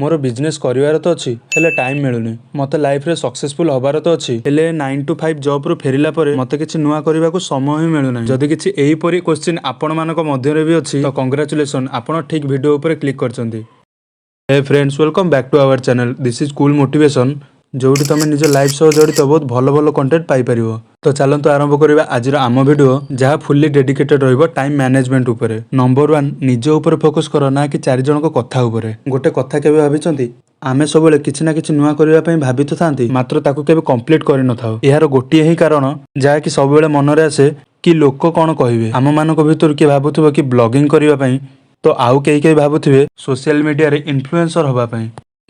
ମୋର ବିଜନେସ୍ କରିବାର ତ ଅଛି, ହେଲେ ଟାଇମ୍ ମିଳୁନି। ମୋତେ ଲାଇଫ୍ରେ ସକ୍ସେସଫୁଲ୍ ହବାର ତ ଅଛି, ହେଲେ 9 ଟୁ 5 ଜବ୍ରୁ ଫେରିଲା ପରେ ମୋତେ କିଛି ନୂଆ କରିବାକୁ ସମୟ ହିଁ ମିଳୁନାହିଁ। ଯଦି କିଛି ଏହିପରି କୋଶ୍ଚିନ୍ ଆପଣମାନଙ୍କ ମଧ୍ୟରେ ବି ଅଛି, ତ କଂଗ୍ରାଚୁଲେସନ୍, ଆପଣ ଠିକ୍ ଭିଡ଼ିଓ ଉପରେ କ୍ଲିକ୍ କରିଛନ୍ତି। Hey friends, welcome back to our channel. This is Cool Motivation, ଯେଉଁଠି ତୁମେ ନିଜ ଲାଇଫ୍ ସହ ଜଡ଼ିତ ବହୁତ ଭଲ ଭଲ କଣ୍ଟେଣ୍ଟ ପାଇପାରିବ। ତ ଚାଲନ୍ତୁ ଆରମ୍ଭ କରିବା ଆଜିର ଆମ ଭିଡ଼ିଓ, ଯାହା ଫୁଲି ଡେଡିକେଟେଡ୍ ରହିବ ଟାଇମ୍ ମ୍ୟାନେଜମେଣ୍ଟ ଉପରେ। ନମ୍ବର 1, ନିଜ ଉପରେ ଫୋକସ୍ କର, ନା କି ଚାରି ଜଣଙ୍କ କଥା ଉପରେ। ଗୋଟେ କଥା କେବେ ଭାବିଛନ୍ତି? ଆମେ ସବୁବେଳେ କିଛି ନା କିଛି ନୂଆ କରିବା ପାଇଁ ଭାବି ତ ଥାନ୍ତି, ମାତ୍ର ତାକୁ କେବେ କମ୍ପ୍ଲିଟ୍ କରିନଥାଉ। ଏହାର ଗୋଟିଏ ହିଁ କାରଣ, ଯାହାକି ସବୁବେଳେ ମନରେ ଆସେ କି ଲୋକ କ'ଣ କହିବେ। ଆମମାନଙ୍କ ଭିତରୁ କିଏ ଭାବୁଥିବ କି ବ୍ଲଗିଂ କରିବା ପାଇଁ, ତ ଆଉ କେହି କେହି ଭାବୁଥିବେ ସୋସିଆଲ ମିଡ଼ିଆରେ ଇନଫ୍ଲୁଏନ୍ସର ହେବା ପାଇଁ।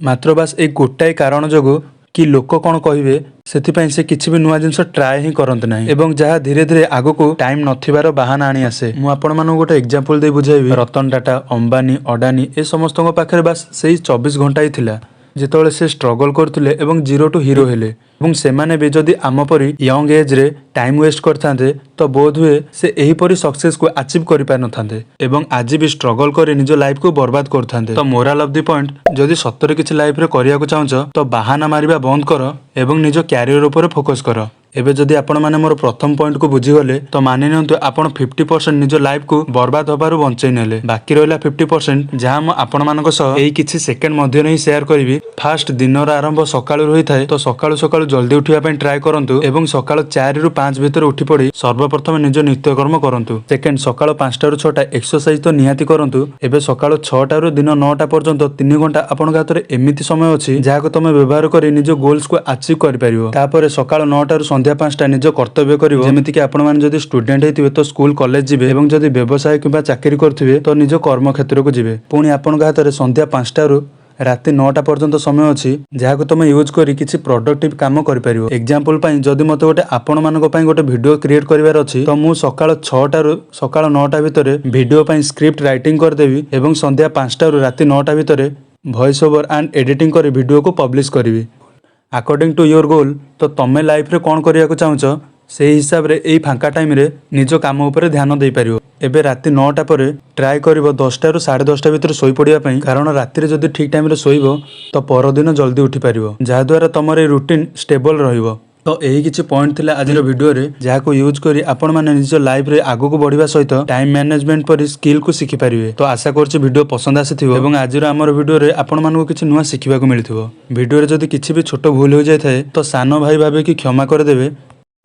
ମାତ୍ର ବାସ୍ ଏଇ ଗୋଟାଏ କାରଣ ଯୋଗୁଁ କି ଲୋକ କ'ଣ କହିବେ, ସେଥିପାଇଁ ସେ କିଛି ବି ନୂଆ ଜିନିଷ ଟ୍ରାଏ ହିଁ କରନ୍ତି ନାହିଁ ଏବଂ ଯାହା ଧୀରେ ଧୀରେ ଆଗକୁ ଟାଇମ୍ ନଥିବାର ବାହାନା ଆଣି ଆସେ। ମୁଁ ଆପଣମାନଙ୍କୁ ଗୋଟେ ଏକ୍ଜାମ୍ପଲ୍ ଦେଇ ବୁଝାଇବି। ରତନ ଟାଟା, ଅମ୍ବାନୀ, ଅଡାନୀ, ଏ ସମସ୍ତଙ୍କ ପାଖରେ ବାସ୍ ସେଇ 24 ଘଣ୍ଟା ହିଁ ଥିଲା, ଯେତେବେଳେ ସେ ଷ୍ଟ୍ରଗଲ୍ କରୁଥିଲେ ଏବଂ ଜିରୋ ଟୁ ହିରୋ ହେଲେ। ଏବଂ ସେମାନେ ବି ଯଦି ଆମ ପରି ୟଙ୍ଗ ଏଜ୍ରେ ଟାଇମ୍ ୱେଷ୍ଟ କରିଥାନ୍ତେ, ତ ବୋଧହୁଏ ସେ ଏହିପରି ସକ୍ସେସକୁ ଆଚିଭ୍ କରିପାରିନଥାନ୍ତେ ଏବଂ ଆଜି ବି ଷ୍ଟ୍ରଗଲ୍ କରି ନିଜ ଲାଇଫକୁ ବର୍ବାଦ କରୁଥାନ୍ତେ। ତ ମୋରାଲ ଅଫ୍ the point, ଯଦି ସତରେ କିଛି ଲାଇଫରେ କରିବାକୁ ଚାହୁଁଛ, ତ ବାହାନା ମାରିବା ବନ୍ଦ କର ଏବଂ ନିଜ କ୍ୟାରିୟର ଉପରେ ଫୋକସ୍ କର। ଏବେ ଯଦି ଆପଣମାନେ ମୋର ପ୍ରଥମ ପଏଣ୍ଟକୁ ବୁଝିଗଲେ, ତ ମାନି ନିଅନ୍ତୁ ଆପଣ 50% ନିଜ ଲାଇଫକୁ ବର୍ବାଦ ହେବାରୁ ବଞ୍ଚେଇ ନେଲେ। ବାକି ରହିଲା 50%, ଯାହା ମୁଁ ଆପଣମାନଙ୍କ ସହ ଏଇ କିଛି ସେକେଣ୍ଡ ମଧ୍ୟରେ ହିଁ ସେୟାର କରିବି। ଫାଷ୍ଟ, ଦିନର ଆରମ୍ଭ ସକାଳୁ ହୋଇଥାଏ, ତ ସକାଳୁ ସକାଳୁ ଜଲ୍ଦି ଉଠିବା ପାଇଁ ଟ୍ରାଏ କରନ୍ତୁ ଏବଂ ସକାଳ 4ରୁ 5 ଭିତରେ ଉଠି ପଡ଼ି ସର୍ବପ୍ରଥମେ ନିଜ ନିତ୍ୟକର୍ମ କରନ୍ତୁ। ସେକେଣ୍ଡ, ସକାଳ 5ଟାରୁ 6ଟା ଏକ୍ସରସାଇଜ ତ ନିହାତି କରନ୍ତୁ। ଏବେ ସକାଳ 6ଟାରୁ ଦିନ 9ଟା ପର୍ଯ୍ୟନ୍ତ 3 ଘଣ୍ଟା ଆପଣଙ୍କ ହାତରେ ଏମିତି ସମୟ ଅଛି, ଯାହାକୁ ତମେ ବ୍ୟବହାର କରି ନିଜ ଗୋଲ୍ସକୁ ଆଚିଭ୍ କରିପାରିବ। ତାପରେ ସକାଳ 9ଟାରୁ ସନ୍ଧ୍ୟା 5ଟା ନିଜ କର୍ତ୍ତବ୍ୟ କରିବ। ଯେମିତିକି ଆପଣମାନେ ଯଦି ଷ୍ଟୁଡେଣ୍ଟ ହେଇଥିବେ, ତ ସ୍କୁଲ କଲେଜ ଯିବେ ଏବଂ ଯଦି ବ୍ୟବସାୟ କିମ୍ବା ଚାକିରି କରୁଥିବେ, ତ ନିଜ କର୍ମକ୍ଷେତ୍ରକୁ ଯିବେ। ପୁଣି ଆପଣଙ୍କ ହାତରେ ସନ୍ଧ୍ୟା 5ଟାରୁ ରାତି 9ଟା ପର୍ଯ୍ୟନ୍ତ ସମୟ ଅଛି, ଯାହାକୁ ତମେ ୟୁଜ୍ କରି କିଛି ପ୍ରଡକ୍ଟିଭ କାମ କରିପାରିବ। ଏକ୍ଜାମ୍ପଲ ପାଇଁ, ଯଦି ମୋତେ ଗୋଟେ ଆପଣମାନଙ୍କ ପାଇଁ ଗୋଟେ ଭିଡ଼ିଓ କ୍ରିଏଟ୍ କରିବାର ଅଛି, ତ ମୁଁ ସକାଳ 6ଟାରୁ ସକାଳ 9ଟା ଭିତରେ ଭିଡ଼ିଓ ପାଇଁ ସ୍କ୍ରିପ୍ଟ ରାଇଟିଂ କରିଦେବି ଏବଂ ସନ୍ଧ୍ୟା 5ଟାରୁ ରାତି 9ଟା ଭିତରେ ଭଏସ୍ ଓଭର ଆଣ୍ଡ ଏଡିଟିଂ କରି ଭିଡ଼ିଓକୁ ପବ୍ଲିଶ କରିବି। ଆକର୍ଡିଂ ଟୁ your goal, ତ ତମେ ଲାଇଫରେ କ'ଣ କରିବାକୁ ଚାହୁଁଛ, ସେଇ ହିସାବରେ ଏଇ ଫାଙ୍କା ଟାଇମ୍ରେ ନିଜ କାମ ଉପରେ ଧ୍ୟାନ ଦେଇପାରିବ। ଏବେ ରାତି 9ଟା ପରେ ଟ୍ରାଏ କରିବ 10ଟାରୁ 10:30 ଭିତରେ ଶୋଇପଡ଼ିବା ପାଇଁ, କାରଣ ରାତିରେ ଯଦି ଠିକ୍ ଟାଇମ୍ରେ ଶୋଇବ, ତ ପରଦିନ ଜଲ୍ଦି ଉଠିପାରିବ, ଯାହାଦ୍ୱାରା ତମର ଏଇ ରୁଟିନ୍ ଷ୍ଟେବଲ୍ ରହିବ। ତ ଏହି କିଛି ପଏଣ୍ଟ ଥିଲା ଆଜିର ଭିଡ଼ିଓରେ, ଯାହାକୁ ୟୁଜ୍ କରି ଆପଣମାନେ ନିଜ ଲାଇଫରେ ଆଗକୁ ବଢ଼ିବା ସହିତ ଟାଇମ୍ ମ୍ୟାନେଜମେଣ୍ଟ ପରି ସ୍କିଲ୍କୁ ଶିଖିପାରିବେ। ତ ଆଶା କରୁଛି ଭିଡ଼ିଓ ପସନ୍ଦ ଆସିଥିବ ଏବଂ ଆଜିର ଆମର ଭିଡ଼ିଓରେ ଆପଣମାନଙ୍କୁ କିଛି ନୂଆ ଶିଖିବାକୁ ମିଳିଥିବ। ଭିଡ଼ିଓରେ ଯଦି କିଛି ବି ଛୋଟ ଭୁଲ ହୋଇଯାଇଥାଏ, ତ ସାନ ଭାଇ ଭାବିକି କ୍ଷମା କରିଦେବେ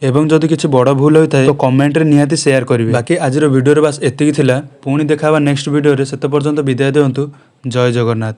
ଏବଂ ଯଦି କିଛି ବଡ଼ ଭୁଲ ହୋଇଥାଏ, ତ କମେଣ୍ଟରେ ନିହାତି ସେୟାର କରିବେ। ବାକି ଆଜିର ଭିଡ଼ିଓରେ ବାସ୍ ଏତିକି ଥିଲା। ପୁଣି ଦେଖା ହେବା ନେକ୍ସଟ ଭିଡ଼ିଓରେ। ସେତେ ପର୍ଯ୍ୟନ୍ତ ବିଦାୟ ଦିଅନ୍ତୁ। ଜୟ ଜଗନ୍ନାଥ।